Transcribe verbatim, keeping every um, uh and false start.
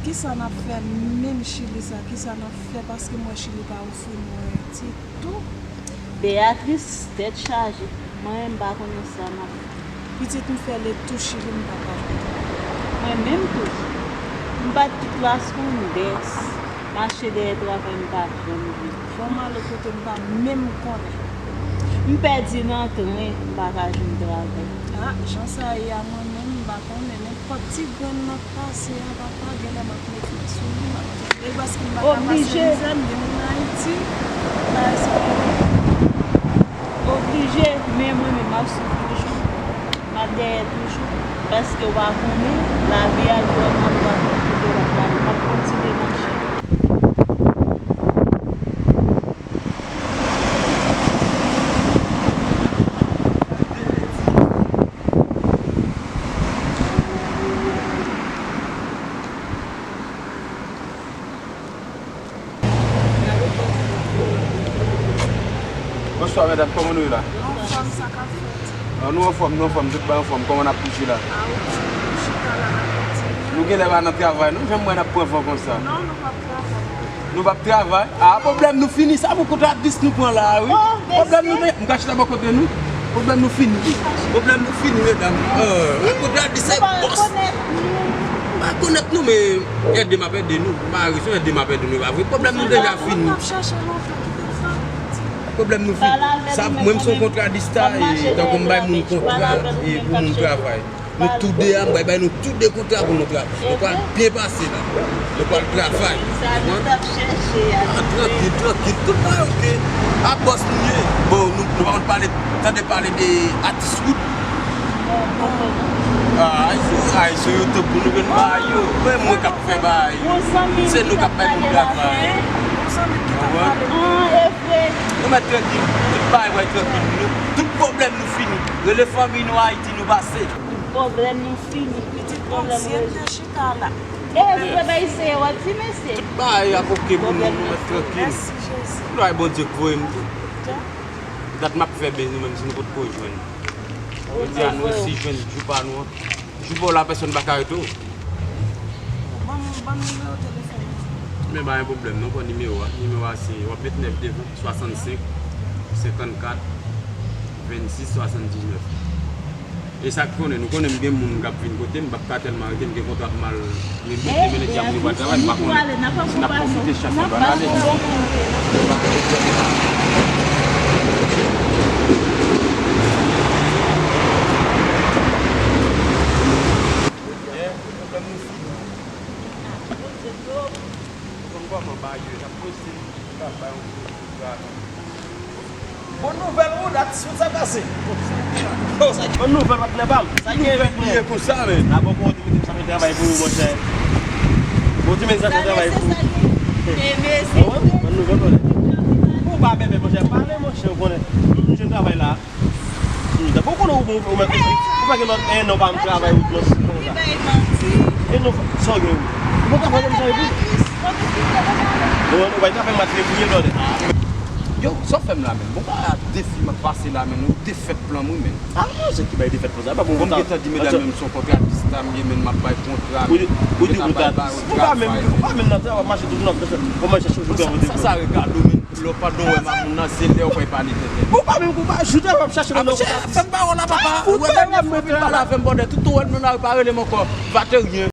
Kisa n ap fè menm Chili sa? Kisa n ap fè? Paske m wè Chili pa ofri nou anyen ditou. Beatrice, tèt chaje. Mwen menm m pa konnen sa m ap fè. Pitit m fè le tou Chili, m pa ka jwenn travay. Mwen menm tou. M bat tout Las Condes. Mache dèyè travay, m pa janm jwenn. Fò m ale kote m pa menm konnen. M pèdi nan tren, m pa ka jwenn travay. Ah, jan sa ye a, mwen menm, m pa konnen. Nenpòt ti grenn nan k pase a, papa, genlè m ap mete l sou li, m ap mete l paske m pa ka pase mizè, m gen moun Ayiti, bagay sa yo. Oblije, men mwen menm, m ap swiv toujou. M ap dèyè toujou, paske w pa konnen, lavi a l vrèman, l pa konn kote l ap prale. M ap kontinye mache. Bonswa, medam, kòman nou ye la? Anfòm, sa k ap fèt? Ah, nou anfòm, nou anfòm, tout bay anfòm. Kòman n ap bouje la? Ah, wi, nou chita la, n ap kontinye. Nou genlè pa nan travay, non? Jan m wè n ap pran van konsa. Non, nou p ap travay. Nou p ap travay? Ah, pwoblèm nou fini. Sa pou kontra dis nou pran la a, wi. Pwoblèm nou, m ka chita bò kote nou. Pwoblèm nou fini. Pwoblèm nou fini, medam. Ah, kontra dis se bòs. M pa rekonèt nou, men ede m ap ede nou. M pa rezon ede m ap ede nou, e pa vre? Pwoblèm nou deja fini. Pwoblèm nou fini. Sa, mwen, m se yon kontradista, e tankou m bay moun kontra, e pou moun travay. Nou tou de a, m pral bay nou tou de kontra pou nou travay. Nou pral byen pase la. Nou pral travay. Sa nou t ap chèche a. Ah, trankil, trankil. Tout bagay oke. A bòs nou ye. Bon, nou, nou pa konn pale, tande pale de atis wood. Ah, ay sou, ay sou YouTube pou nou jwenn bagay yo. Mwen, mwen k ap fè bagay yo. Se nou k ap bay moun travay. Ou wè? Nou mèt trankil. Tout bagay pral trankil. Nou, tout pwoblèm nou fini. Rele fanmi nou Ayiti, nou pase. Tout pwoblèm nou fini. Pitit Bondye m te chita la. E, se bay se yo ap di, mesye. Tout bagay ap oke pou nou, nou mèt trankil. Mèsi, Jezi. Glwa Bondye k voye m tou. Dat m ap fè beni menm si nou potko jwenn. Jodi a nou resi jwenn jou pa nou an. Jou pa w la, pèsonn pa ka rete w. Ban m, ban m nimewo telefòn ou. Men pa gen pwoblèm non, pran nimewo a. Nimewo a se, w ap met nèf devan, swasannsenk, senkannkat, vennsis, swasanndiznèf. E sa k konnen, nou konnen m gen moun k ap vin kote m, m p ap ka tèlman rete, m gen kontra pou m al repete, men lè di a moun yo pa travay, m pa konnen si n ap pwofite chans la, n ale. Pwoblèm nou fini. Ou konn kòman bagay yo ye, n ap prese, n ap bay yon gwo kontra. Bon nouvèl, ou dat sou sa pase. Oh, sa ki bon nouvèl, patnè pa m. Sa gen, nouvèl li ye konsa, men. A bon, bon, ou te mete m sa fè travay pou ou, monchè. Bon, ou te mete sa fè travay pou ou. Bon nouvèl, patnè. Ou pa bèbè, monchè. Pale, monchè, ou konnen. M jwenn travay la. Hmm, tanpou konnen ou bon, ou mèt, ou pa gen lòt, en non pa m travay ou non. Li bay manti. E non, sa w gen ou? Ou pa travay konsa epi? Non, ou pa travay matriye fouye blòdè. Yo, sa w fè m la menm? Bon, pa defi m ap pase la menm, ou defèt plan m wi menm. Ah, non, se ki bay defèt plan sa, e pa bon. Bon, m gentan di medam menm se yon kontradis la m ye menm, m ap bay kontra, ou di kontradis. Ou pa menm, ou pa menm nan travay, w ap mache toujou nan, w ap mache chak jou. Sa, sa regade w menm. Lè w pa dwe wè moun nan zye lè w kwè pale tenten. Ou pa menm kou pa joute w ap chache moun nan. Fè m pawòl la papa. Ou wè menm lè fò vin pale avè m bòdè. Tout ou wè m nan lari pa rele m ankò. Vateryen.